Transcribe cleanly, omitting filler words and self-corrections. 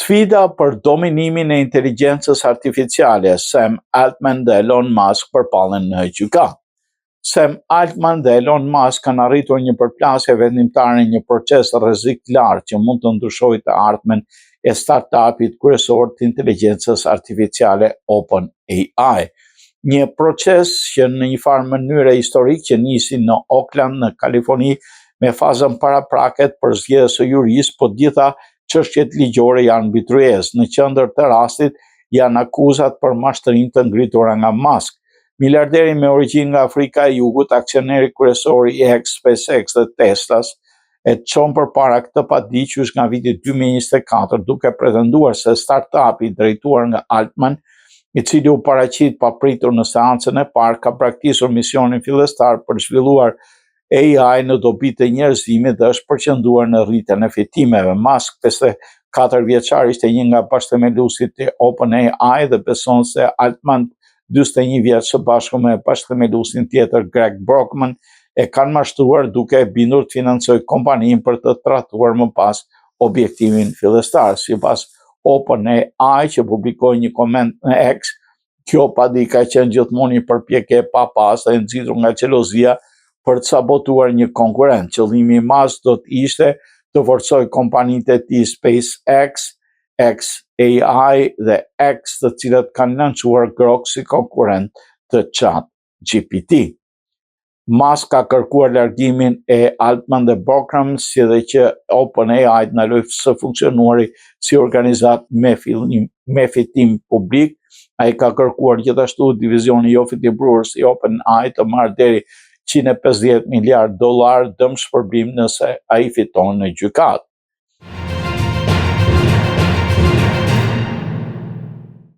Sfida për dominimin e inteligjencës artificiale, Sam Altman dhe Elon Musk përballen në gjykatë. Sam Altman dhe Elon Musk kanë arritur një përplasje vendimtare në një proces rrezik të lartë që mund të ndryshojë të ardhmen e startupit kryesor të inteligjencës artificiale OpenAI. Një proces që në një farë mënyre historik që nisi në Oakland në Kaliforni me fazën paraprake të përzgjedhjes së jurisë, po gjitha çështjet ligjore janë mbi tryezë. Në qendër të rastit janë akuzat për mashtrim të ngritura nga Musk. Miliarderi me origjinë nga Afrika e Jugut, aksioneri kryesor i X, SpaceX dhe Teslas, e çon përpara këtë padi qysh nga viti 2024, duke pretenduar se startupi drejtuar nga Altman, i cili u paraqit papritur në seancën e parë, ka braktisur misionin fillestar për zhvilluar AI në dobi të njerëzimit dhe është përqendruar në rritjen e fitimeve. Musk, 54 vjeçar, ishte një nga bashkëthemeluesit e OpenAI dhe beson se Altman, 41 vjeç së bashku me bashkëthemeluesin tjetër Greg Brockman, e kanë mashtruar duke e bindur të financojë kompaninë për të tradhtuar më pas objektivin fillestar. Sipas OpenAI që publikoi një koment në X, kjo padi ka qenë gjithmonë një përpjekje e papastër e nxitur nga xhelozia për të sabotuar një konkurrent. Qëllimi i Musk do të ishte të forcojë kompanitë e tij SpaceX, XAI dhe X, të cilët kanë lançuar Grok si konkurrent të Chat GPT. Musk ka kërkuar largimin e Altman dhe Brockman, si dhe që OpenAI të ndalojë së funksionuari si organizatë me, fillim, me fitim publik. Ai ka kërkuar gjithashtu divizioni jo fitimprurës i OpenAI të marrë deri 150 miliard dollar dëmshpërblim nëse ai fiton në gjykatë.